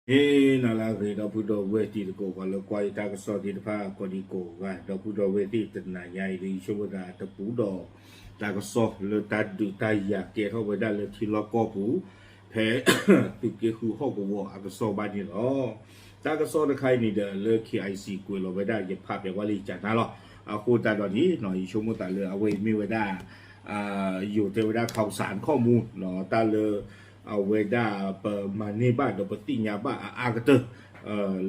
ဟ့ၣ်နၤလၢအဂ့ၤ ဒီပုၢ်ဒီဝဲၢ်တံၤသကိး ပှၤလၢကွၢ်ယတၢ်ကစီၣ်သ့ၣ်တဖၣ် ကိးဒံကိးဂၤ ဒီပုၢ်ဒီဝဲၢ်သ့ၣ်တနၤညါအံၤ ယဆိကမိၣ်သးတပူၤဒီးတၢ်ကစီၣ်လၢတၢ်ဒုးတၢ်ယၤကဲထီၣ်ဝဲဒၣ်လၢထံလီၢ်ကီၢ်ပူၤ ဖဲသုးက့ဃုဟီၣ်ကဝီၤအကစီၣ်ဘၣ်န့ၣ်လီၤ. တၢ်ကစီၣ်တခါအံၤန့ၣ်ဒီး လၢ KIC ကွဲးလီၤဝဲဒၣ် ယဖးပၠးကွၢ်လၢယကနၣ်လီၤ. အဃိသတးဒီးန့ၣ် ယဆိကမိၣ်သးလၢအဝဲအံၤမ့ၢ်ဝဲဒၣ် ယိၤတဲဝဲဒၣ် ข่าวสาร ข้อมูล တၢ်လၢ အဝဲဒၣ်ပမၤန့ၢ်ဘၣ်ဒီးပသ့ၣ်ညါဘၣ်အအါကတၢၢ်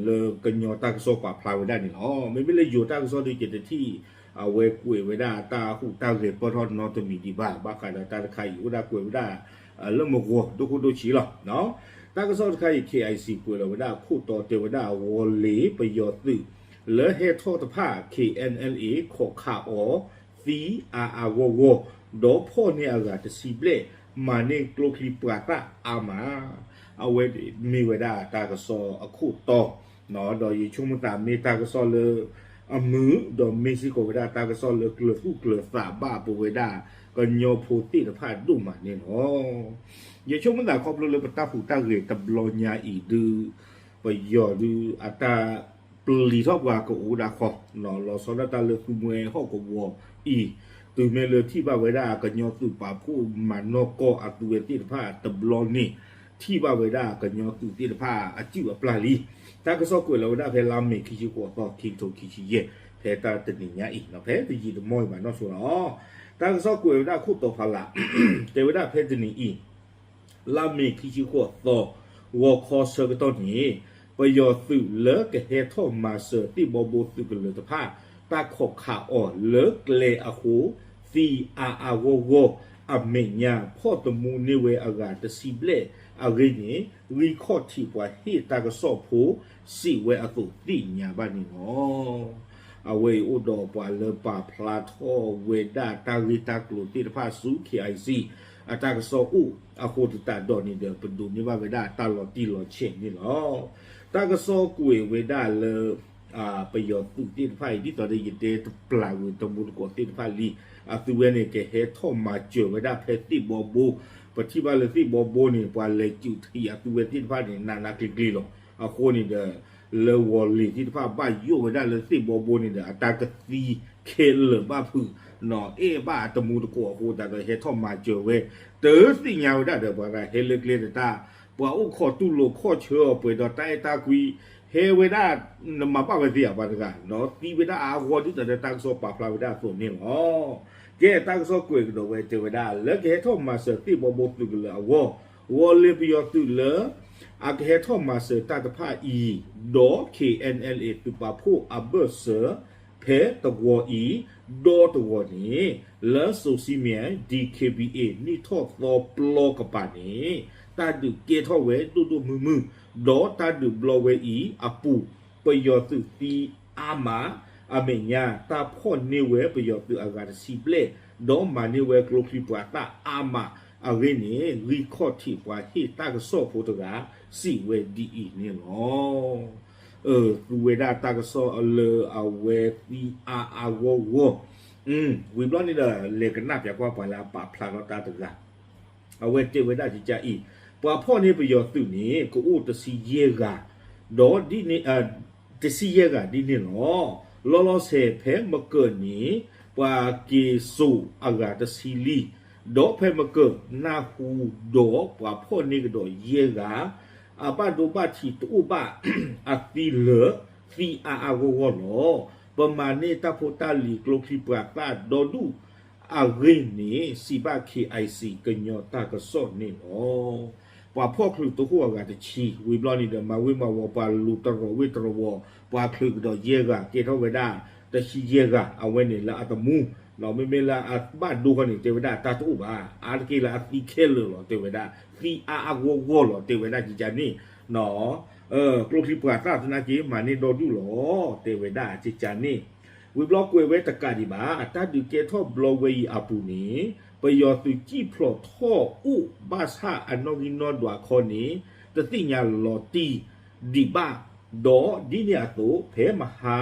လၢကညီတၢ်ကစီၣ်ပာ်ဖျါဝဲဒၣ်န့ၣ်လီၤ. မ့မ့ၢ်လၢယိၤတၢ်ကစီၣ်ဒုး ယတထံၣ် အဝဲကွဲးဝဲဒၣ်တၢ်ဟူးတၢ်ဂဲၤပၢၢ်ထီၣ်နီတမံၤဒံးဘၣ်. ဘၣ်ဃးဒီးတၢ်တခါအံၤ အိၣ်ဒၣ်ကွဲးဝဲဒၣ် လၢမဂီၤဒိၣ်ခိၣ်ဒိၣ်ဆံးလီၤ. တၢ်ကစီၣ်တခါအံၤ KIC ကွဲးလီၤဝဲဒၣ်အခိၣ်တီတဲဝဲဒၣ် ဝီၤလ့ၤပယီၤသုး လၢဟဲထီၣ်တဖၣ် KNLA ခိးခးအီၤ သံအါအါဂီၢ်ဂီၢ် ဒီးဖီၣ်န့ၢ်အဂၤတဆံဘျဲၣ် မၤန့ၢ်ကျိချံမျိာ်သၣ်အါမး. အဝဲမ့ၢ်ဝဲဒၣ်တၢ်ကစီၣ်အခိၣ်တီ ဒီးယဆိကမိၣ်သးမ့ၢ်တၢ်ကစီၣ်လၢအမုာ် ဒီးမ့ၢ်စ့ၢ်ကီးဝဲဒၣ်တၢ်ကစီၣ်လၢကျၢၤသူၣ်ကျၢၤသးဘၣ်ပဝဲဒၣ် ကညီဖိသ့ၣ်တဖၣ်ဒိၣ်မးန့ၣ်လီၤ. ယဆိကမိၣ်သးခီဖျိလၢပတၢ်ဟူးတၢ်ဂဲၤတဘျီညါအံၤဒုး ပယီၤဒုးအတၢ်ပျံၤထီၣ်ပှၤကအိၣ်ဒၣ်ဃီ လီၤဆီဒၣ်တၢ်လၢသူမွဲဟီၣ်ကဝီၤအံၤ တုၤမ့ၢ်လၢထံၣ်ဘၣ်ဝဲဒၣ်ကညီသုးပာ်ဖှိၣ်မၤနီၢ်ကီၢ်အသုဝဲသ့ၣ်တဖၣ်တဘျီန့ၣ် ထံၣ်ဘၣ်ဝဲဒၣ်ကညီသုးသ့ၣ်တဖၣ်အစုၣ်အပျၢ်လံ. တၢ်ကစီၣ်ကွဲးလီၤဝဲဒၣ်ဖဲလါမ့ၤခံဆံဃိးသီ ခံကထိခံဆံယဲၢ် ဖဲတၢ်တနံၤညါအံၤ ဖဲတယံာ်တမီၢ်အံၤဘၣ်နီၢ်ဆိလီၤ. တၢ်ကစီၣ်ကွဲးဝဲဒၣ်ခိၣ်တီဖးလး တဲဝဲဒၣ်ဖဲတနံၤအံၤ လါမ့ၤခံဆံဃိးသီ ဂီၤခီဆၢကတီၢ်န့ၣ် ပယီၤသုးလၢကဟဲထီၣ်မၤစၢၤသ့ၣ်ဘီဘိသုးကလၢၤတဖၣ် တၢ်ခိးခးအီၤလၢကျဲအဃိ သံအါအါဂီၢ်ဂီၢ်အမဲာ်ညါ ဖီၣ်သမူန့ၢ်ဝဲအဂၤတဆံဘျဲၣ်အဂ့ၢ်န့ၣ် ဂံၢ်ခီၣ်ထံးပှၤဟ့ၣ်တၢ်ကစီၣ်ဖိစံးဝဲအသိးသ့ၣ်ညါဘၣ်န့ၣ်လီၤ. အဝဲအံၤအိၣ်ဒီးပှၤလၢပာ်ဖျါထီၣ်ဝဲဒၣ်တၢ်ဂ့ၢ်တၢ်ကျိၤသ့ၣ်တဖၣ်ဆူ KIC အတၢ်ကစီၣ်အိၣ်အဃိသတးဒီးန့ၣ်ဒီး ပဒိးန့ၢ်ဘၣ်ဝဲဒၣ်တၢ်လီၤတံၢ်လီၤဆဲးန့ၣ်လီၤ. တၢ်ကစီၣ်ကွဲးဝဲဒၣ်လၢ ပယီၤသုးသ့ၣ်တဖၣ်အံၤ ဒ်သိးဒီးယတဲတပျၢ်ကွံာ်တမူတကိးသ့ၣ်တဖၣ်လံ, အသုဝဲန့ၣ် ကဟဲထီၣ်မၤစၢၤဝဲဒၣ်ဖဲသ့ၣ်ဘီဘိ, ပထံၣ်ဘၣ်လၢသ့ၣ်ဘီဘိန့ၣ် ပှၤလဲၤစူးထံးအသုဝဲသ့ၣ်တဖၣ်န့ၣ် နးနးကျံၤကျံၤလီၤ. အဃိန့ၣ်ဒီး လၢဝီၤလ့ၤသ့ၣ်တဖၣ်ဘၣ်ယိၣ်ဝဲဒၣ်လၢသ့ၣ်ဘီဘိန့ၣ်ဒီး အတၢ်ကသံခဲလၢာ်ဘၣ်ဖုး, အဲၣ်ဘၣ်အတမူတကိးအဃိသတးဒီး ဟဲထီၣ်မၤစၢၤဝဲ, တသ့ၣ်ညါဝဲဒၣ်ဒီး ပှၤတဂၤဟဲလၢကျဲတတၢ်, ပှၤအိၣ်ခိးတူၢ်လိာ်ခီၣ်ဆၢအီၤပှဲၤဒီးတၢ်အဲၣ်တၢ်ကွံ, ဟဲဝဲဒၣ် နမၤဘၣ်ဝဲသ့ဧါ ပှၤတဂၤ, သံဝဲဒၣ်အါဂီၢ်ဒ်သိးဒီးတၢ်ကစီၣ်ပာ်ဖျါဝဲဒၣ်အသိးန့ၣ်လီၤ. ကဲ တၢ်ကစီၣ်ကွဲးကဒီးဝဲတဲဝဲဒၣ် လၢကဟဲထီၣ်မၤစၢၤသ့ၣ်ဘီဘိသုးကလၢၤအဂီၢ်, ဝီၤလ့ၤပယီၤသုးလၢ အကဟဲထီၣ်မၤစၢၤတၢ်တဖၣ်အံၤ, ဒီး KNLA သုးပာ်ဖှိၣ်အဘၢၣ်စၢၤ ဖဲတဝီၤအံၤ, ဒီတဝီၤန့ၣ် လၢစိၤစံမ့ၣ် DKBA နံၣ်ထီၣ်သီပျီကပၤန့ၣ် တၢ်ဒုးကဲထီၣ်ဝဲဒိၣ်ဒိၣ်မုၢ်မုၢ်, ဒီးတၢ်ဒုးဘျီဝဲအံၤအပူၤ ပယီၤသုးသံအါမး, အမဲာ်ညါ တၢ်ဖီၣ်န့ၢ်ဝဲပယီၤသုးအဂၤတဆံဘျဲၣ်, ဒီးမၤန့ၢ်ဝဲကျိချံမျိာ်သၣ်အါမးအဂ့ၢ်န့ၣ် ဂံၢ်ခီၣ်ထံးပှၤဟ့ၣ်တၢ်ကစီၣ်ဖိတဂၤ စံးဝဲဒ်အံၤန့ၣ်လီၤ. အၢ သူဝဲဒၣ်တၢ်ကစီၣ်လၢအဝဲသံအါအါဂီၢ်ဂီၢ်, ဝံၤဘျီန့ၣ်ဒီး လဲၤကနၣ်ပၠးကွၢ်ပှၤလၢအပာ်ဖျါထီၣ်တၢ်တဂၤ, အဝဲတဲဝဲဒၣ်ကကးအံၤ, ပှၤဖီၣ်န့ၢ်ပယီၤသုးန့ၣ် ကအိၣ်တဆံယဲၢ်ဂၤ, ဒီး တဆံယဲၢ်ဂၤဒ်န့ၣ်လီၤ. လီၤလီၤဆဲးဖဲမကၢၤန့ၣ် ပှၤက့ၤစိာ်အဂၤတဆံလံ, ဒီးဖဲမကၢၤနၢ်ဟူဒီးပှၤဖီၣ်န့ၢ်ကဒီးယဲၢ်ဂၤ, အဘၣ်ဒိဘၣ်ထံးတအိၣ်ဘၣ်, အသံလၢာ်သံအါအါဂီၢ်ဂီၢ်လီၤ. ပမၤန့ၢ်တၢ်ဖိတၢ်လံၤကျိချံမျိာ်သၣ်ဒီဒူၣ်အဂ့ၢ်န့ၣ် စံးဘၣ် KIC ကညီတၢ်ကစီၣ်န့ၣ်လီၤ. ပှၤဖီၣ်ချုးတဟူးအဂၤတဆံ, ဝံၤဘျီန့ၣ်ဒီး မၤဝ့ၤမၤဝီၤပှၤလူၤတရီးဝ့ၤတရီးဝီၤ, ပှၤချုးကဒီးယဲၢ်ဂၤ ကဲထီၣ်ဝဲဒၣ်တဆံယဲၢ်ဂၤ, အဝဲန့ၣ်လၢအတမူ, မ့မ့ၢ်လၢအဘၣ်ဒိဃီန့ၣ် တဲဝဲဒၣ်တၢ်တအိၣ်ဘၣ်, အါတက့ၢ်လၢအသံခဲလၢာ်လီၤ တဲဝဲဒၣ်, သံအါအါဂီၢ်ဂီၢ်လီၤ တဲဝဲဒၣ်ကကးန့ၣ်, ကျိချံမျိာ်သၣ်သနာ်က့ မၤန့ၢ်ဒီဒူၣ်လီၤ တဲဝဲဒၣ်ကကးန့ၣ်. ဝံၤဘျီကွဲးဝဲတကးဒံးဘၣ်, တၢ်ဒုးကဲထီၣ်ဘျီဝဲအံၤအပူၤန့ၣ် ပယီၤသုးစံၣ်ဖျိးထီၣ်အိၣ်ဘၣ်ဆၣ်အနီၣ်ဂံၢ်နီၣ်ဒွးခီန့ၣ် တသ့ၣ်ညါလီၤတံၢ်ဒံးဘၣ်, ဒီးဒ်န့ၣ်အသိး ဖဲမဟါ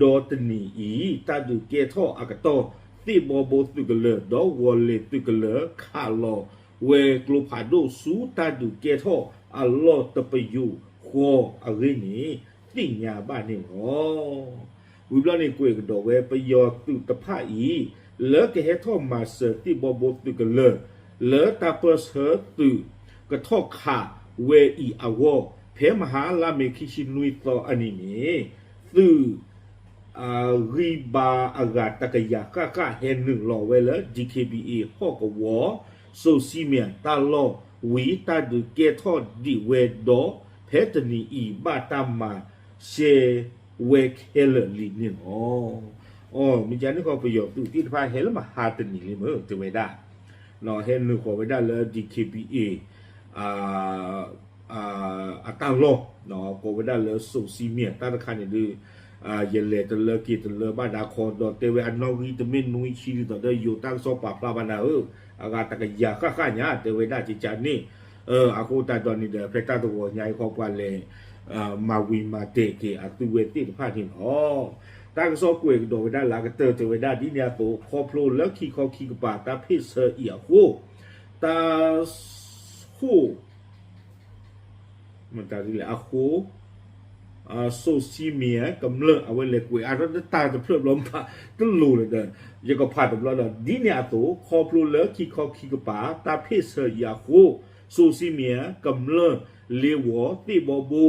ဒီတနံၤအံၤ တၢ်ဒုးကဲထီၣ်အကတီၢ် သ့ၣ်ဘီဘိသုးကလၢၤ ဒီးဝီၤလ့ၤသုးကလၢၤ ခးလီၤဝဲကျိဖးဒိၣ်ဆူတၢ်ဒုးကဲထီၣ်အလီၢ်တပယူာ် ကီၢ်အဂ့ၢ်န့ၣ် သ့ၣ်ညါဘၣ်န့ၣ်လီၤ. ဝံၤဘျီန့ၣ် ကွဲးကဒီးဝဲ ပယီၤသုးတဖၣ်အံၤ လၢကဟဲထီၣ်မၤစၢၤသ့ၣ်ဘီဘိသုးကလၢၤ လၢတၢ်ပၢၢ်ဆၢသုးကထီၣ်ခးဝဲအံၤအဂီၢ် ဖဲမဟါလါမ့ၤခံဆံနွံသီအနံၤန့ၣ် သုး ဂံၢ်ဘါအဂၤတကယၤဃၣ်ဃၣ် ဟဲနုာ်လီၤဝဲလၢ DKBA ဟီၣ်ကဝီၤ စိၤစံမၠဲၣ်တၢ်လီၢ်ဝံၤ တၢ်ဒုးကဲထီၣ်ဒံးဝဲဒီး ဖဲတနံၤအံၤ ဘၣ်တၢ်မၤရှဲဝဲခဲလၢာ်လံန့ၣ်လီၤ. အီ မ့ၢ်ကန့ၣ်ဃီ ပယီၤသုးသ့ၣ်တဖၣ်ဟဲလၢမဟါတနံၤလံမ့ၢ် တဲဝဲဒၣ် ဟဲနုာ်ဃီၤဝဲဒၣ်လၢ DKBA အတၢ်လီၢ် ကိးဝဲဒၣ်လၢစိၤစံမၠဲၣ်တၢ်တခါန့ၣ်ဒုး ယလဲၤတလၢက့ၤတလၢဘၣ်ဒါခီ ဒီးတဲဝဲအနီၣ်ဂံၢ်တမ့ၢ်နွံဆံဒ်သိးဒီးယိၤတၢ်ကစီၣ်ပာ်ဖျါဘၣ်နၤဧၢ, အဂၤတကယၤဃၣ်ဃၣ်ညါ တဲဝဲဒၣ်ကကန့ၣ်, အဃိသတးဒီးန့ၣ်ဒီး ဖဲတၢ်တဂီၤညါအံၤဃီ ပှၤလဲၤ မၤဝံၤမၤဒဲးက့ၤအသုးဝဲသ့ၣ်တဖၣ်န့ၣ်လီၤ. တၢ်ကစီၣ်ကွဲးကဒီးဝဲဒၣ်လၢအကတၢၢ်တဲဝဲဒၣ်ဒ်န့ၣ်အသိး ခီဖျိလၢခံခီခံကပၤတၢ်ဖ့ၣ်ဆၢအံၤအဃိ, တၢ် ဃိၣ် မတၤဒ်လဲၣ်အဃိ, စိၤစံမၠဲၣ်ကမျၢၢ် အဝဲလဲၤကွဲးအါထီၣ်တၢ်တဖျၢၣ်ဘျီမး တလိၤလၢၤဒီး ယကဖးတဘျီဒီး ဒ်န့ၣ်အသိး ခီဖျိလၢခံခီခံကပၤ တၢ်ဖ့ၣ်ဆၢအံၤအဃိ, စိၤစံမၠဲၣ်ကမျၢၢ် လ့ဝီသ့ၣ်ဘီဘိ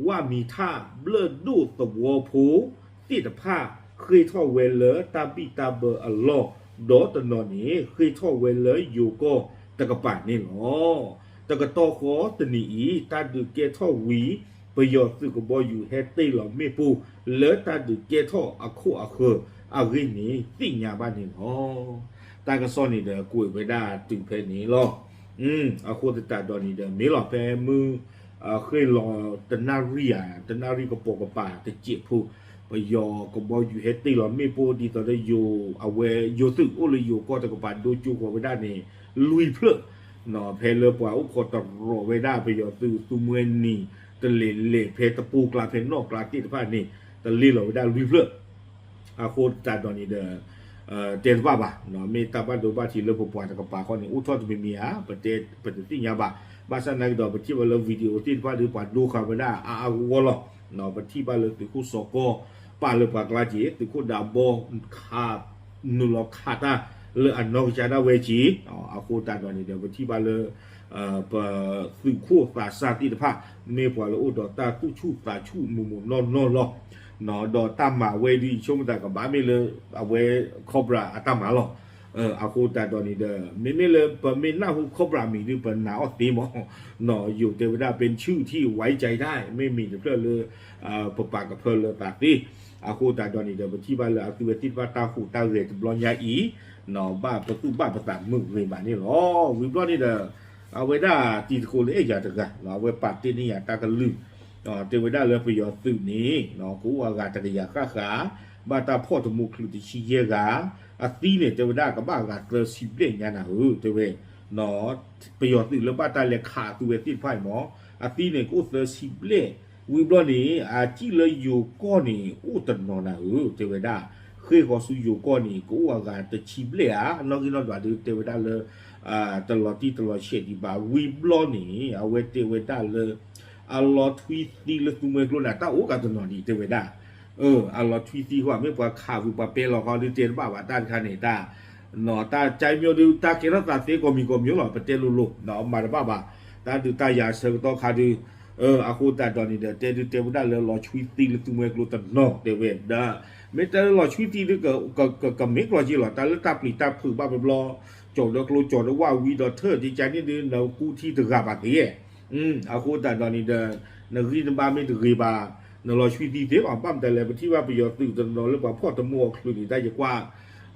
ဝၣ်မံၤထၣ် ဘျၢၣ်ဒိၣ်သဝီဖိသ့ၣ်တဖၣ် ဃ့ၢ်ထီၣ်ဝဲလၢတၢ်ဘံၣ်တၢ်ဘၢအလီၢ်, ဒီးတနီၤန့ၣ် ဃ့ၢ်ထီၣ်ဝဲလၢယိၤကီၢ်တကပၤန့ၣ်လီၤ. တကတီၢ်ဃီတနံၤအံၤ တၢ်ဒုးကဲထီၣ်ဝံၤ ပယီၤသုးကဘီယူၤဟဲတ့ၢ်လီၤမ့ၣ်ပိၢ် လၢတၢ်ဒုးကဲထီၣ်အခိၣ်အဃၢၤအဂ့ၢ်န့ၣ် သ့ၣ်ညါဘၣ်န့ၣ်လီၤ. တၢ်ကစီၣ်န့ၣ်ဒီးကွဲးဝဲဒၣ်တုၤဖဲန့ၣ်လီၤ. အဃိသတးဒီးန့ၣ်ဒီး မ့ၢ်လီၤဖဲမုၢ် ဃ့ၢ်လီၤတနၣ်ရံၣ်ဧါ တနၣ်ရံၣ်ကပိာ်ကပၤတစဲးဖိ, ပယီၤကဘီယူၤဟဲတ့ၢ်လီၤမ့ၣ်ပိၢ်ဒ်သိးဒီးယိၤ အဝဲယိၤသုးအိၣ်လၢယိၤကီၢ်တကပၤဒိကၠိဃီၤဝဲဒၣ်န့ၣ် လွံၢ်ဖျၢၣ်, ဖဲလၢပှၤအိၣ်ခိးတရီးဝဲဒၣ်ပယီၤသုးသူမှဲနံၤ တလဲၤလဲၤဖဲတပိၢ်ကျါဖဲနီၣ်ကျါသ့ၣ်တဖၣ်န့ၣ် တလ့ၢ်လီၤဝဲဒၣ်လွံၢ်ဖျၢၣ် အဃိသတးဒီးန့ၣ်ဒီး တဲတဘၣ်ဘၣ်, မ့ၢ်တၢ်ဘၣ်ဒိဘၣ်ထံးလၢပပှၤတကပၤဃီန့ၣ် အိၣ်ထီၣ်တမံၤမံၤဧါ, ပတဲပတသ့ၣ်ညါဘၣ်. ဘၣ်ဆၣ်သနာ်က့ဒီး ပထံၣ်ဘၣ်လၢ video သ့ၣ်တဖၣ်ဒီး ပှၤဒိဃာ်ဝဲဒၣ်အါအါဂီၢ်ဂီၢ်လီၤ. ပထံၣ်ဘၣ်လၢသုးခိၣ်စီၤကီၢ် ပာ်လၢပှၤကျါက့ၤ သုးခိၣ်ဒးဘီ ခး နုာ်လီၤခးတၢ်လၢအနီၢ်ကစၢ်ဒၣ်ဝဲက့ၤ, အဃိသတးဒီးန့ၣ်ဒီး ပထံၣ်ဘၣ်လၢ ပသုးခိၣ်သးစၢ်သ့ၣ်တဖၣ် မ့ၢ်ပှၤလၢအိၣ်ဒီးတၢ်သူၣ်ဆူၣ်သးဆူၣ်မုာ်မုာ်နီၢ်နီၢ်လီၤ. ဒီးတၢ်မၤဝဲဒ်အံၤ ဆိကမိၣ်သးကဘၣ်မ့ၢ်လၢ အဝဲ Cobra အတၢ်မၤလီၤ. အဃိသတးဒီးန့ၣ်ဒီး မ့မ့ၢ်လၢပမ့ၢ်နၢ်ဟူ Cobra မံၤဒုး ပနာ်အီၤသ့မး, ယိၤတဲဝဲဒၣ် ပၣ်ဆူၣ်ထံဝဲကၠဲးတၢ် မ့ၢ်မံၤတဖျၢၣ်လၢ ပပာ်ကဖၢလၢသးသ့. အဃိသတးဒီးန့ၣ်ဒီး ပထံၣ်ဘၣ်လၢအသုဝဲသ့ၣ်တဖၣ်တၢ်ဟူးတၢ်ဂဲၤတဘျီညါအံၤ ဘၣ်ပသူၣ်ဘၣ်ပသးမုာ်ဂ့ၤမးန့ၣ်လီၤ. ဝံၤဘျီန့ၣ်ဒီး အဝဲဒၣ်တံၤသကိးလၢအဲၣ်ယၤတဂၤ အဝဲပာ်တ့ၢ်န့ၢ်ယၤတၢ်ကလုၢ် တဲဝဲဒၣ်လၢပယီၤသုးန့ၣ် ကအိၣ်အဂၤတကယၤဃၣ်ဃၣ် ဘၣ်တၢ်ဖီၣ်တမူချုးတဆံယဲၢ်ဂၤ, အသံန့ၣ် တဲဝဲဒၣ်ကဘၣ်အဂၤသၢဆံဘျဲၣ်ညါနၤဧၢ တဲဝဲ ပယီၤသုးလၢဘၣ်တၢ်လဲၤခးအသုဝဲသ့ၣ်တဖၣ်အံၤမး အသံန့ၣ် ကအိၣ်သၢဆံဘျဲၣ်, ဝံၤဘျီန့ၣ် အစံၣ်လၢယိၤကီၢ်န့ၣ် အိၣ်တနီၤနၤဧၢ တဲဝဲဒၣ်, ဃ့ၢ်ဃီၤဆူယိၤကီၢ်န့ၣ် ကအိၣ်အဂၤတဆံဘျဲၣ်ဧါ, နီၣ်ဂံၢ်နီၣ်ဒွးဒုး တဲဝဲဒၣ်လၢ တလီၤတံၢ်တလီၤဆဲးဒံးဘၣ်. ဝံၤဘျီန့ၣ် အဝဲတဲဝဲဒၣ်လၢ အလီၤထွံသံလၢသူမှဲကျိန့ၣ် တၢ်အိၣ်ကတနီၤဒံး တဲဝဲဒၣ် အလီၤထွံသံဃိ မ့ၢ်ပှၤခးဝံၤပှၤပဲလီၤဃီဒုး တဲတဘၣ်ဘၣ်တၢ်တခါန့ၣ် တၢ် တၢ်ကၠဲမီဒုး တၢ်ကဲထီၣ်သးသ့ကိးမံၤကိးမံၤလီၤ ပတဲလိၤလိၤ မၤတဘၣ်ဘၣ်. တၢ်ဒုးတၢ်ယၤဆၢကတီၢ်ခါဒုး အဃိသတးဒီးန့ၣ်ဒီး တဲဒုးတဲဝဲဒၣ်လၢလီၤဆွံသံလၢသူမှဲကျိတနီၤ တဲဝဲဒၣ်, မ့ၢ်တဲလၢလီၤဆွံသံဒုး ကမ့ၢ်ကျီက့ၤလီၤ တၢ်လၢတၢ်ပျံၤတၢ်ဖုးဘၣ်ဘျီဘျီ ကၠီၤဒီးကျိကၠီၤဒီးဝၣ်ဝံၤဒီးထၢၣ်ဒ်ကန့ၣ်ဒုး နကူထံတဂၤဘၣ်သ့ အဃိသတးဒီးန့ၣ်ဒီး နဂံၢ်နဘါမ့ၢ်တဂ့ၤဘၣ် နလီၤဆွံသံသ့လီၤ. ဘၣ်မတၤလဲၣ် ပထံၣ်ဘၣ်ပယီၤသုးတနီၤလၢပှၤဖီၣ်တမူအီၤချုးန့ၣ် တၢ်ယကွၢ်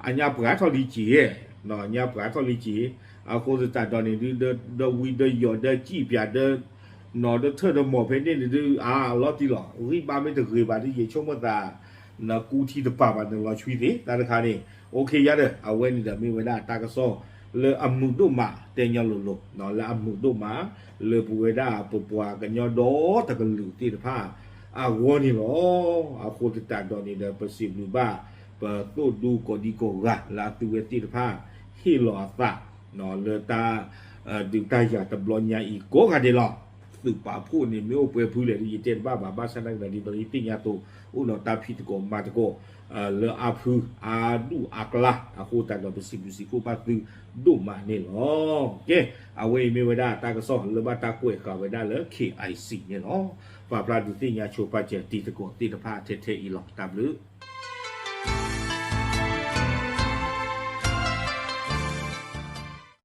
အညါပှၤထီၣ်လံက့ၤ ညါပှၤထီၣ်လံက့ၤ, အဃိသတးဒီးန့ၣ်ဒုး ဒီးဝံၤဒီးယီၤဒီးကံၣ်ပၠးဒီး နီၤဒီးထၢၣ်ဒီးမီၢ်ဖဲန့ၣ်န့ၣ်ဒုး အါလီၤတံၢ်လီၤ ဂံၢ်ဘါမ့ၢ်တဂ့ၤဘၣ်ဒုး ယဆိကမိၣ်သး နကူထံတပၤဘၣ် နလီၤဆွံသ့ တၢ်တခါန့ၣ် အိၣ်ခ့ယါဒီး အဝဲန့ၣ်ဒီးမ့ၢ်ဝဲဒၣ်တၢ်ကစီၣ်လၢအမုာ်ဒိၣ်မး တဲညီလိၤလိၤ လၢအမုာ်ဒိၣ်မး လၢပဝဲဒၣ်ပပှၤကညီဒီတကလုာ်သ့ၣ်တဖၣ် အဂီၢ်န့ၣ်လီၤ. အဃိသတးဒီးန့ၣ်ဒီး ပစံးဘျုးဘၣ် ပသိၣ်ဒူကိးဒံကိးဂၤ လၢအသုဝဲသ့ၣ်တဖၣ် ဟ့ၣ်လီၤအသး လၢတၢ် ဒုးတၢ်ယၤတဘျီညါအံၤကိးဂၤဒဲးလီၤ. သုးပာ်ဖှိၣ်န့ၣ် မ့ၢ်အိၣ်ပှဲၤဖုလဲၣ်ဒီး ယတဲတဘၣ်ဘၣ်. ဘၣ်ဆၣ်သနာ်က့ဒီး ဒ်သိးယသ့ၣ်ညါအသိး အိၣ်ဒီးတၢ်ဖံးသကိးမၤသကိး လၢအါဖုအါဒူၣ်အါကျါအဃိသတးဒီး ပစံးဘျုးစံးဖှိၣ်ဘၣ်သုဒိၣ်မးန့ၣ်လီၤ. ကဲ, အဝဲအံၤမ့ၢ်ဝဲဒၣ်တၢ်ကစီၣ်လၢဘၣ်တၢ်ကွဲးဃာ်ဝဲဒၣ်လၢ K I C န့ၣ်လီၤ. ပာ်ဖျါဒုးသ့ၣ်ညါဆိပာ်စၢၤတံၤသကိးသ့ၣ်တဖၣ်ထဲထဲအံၤလီၤ. တၢ်ဘျုး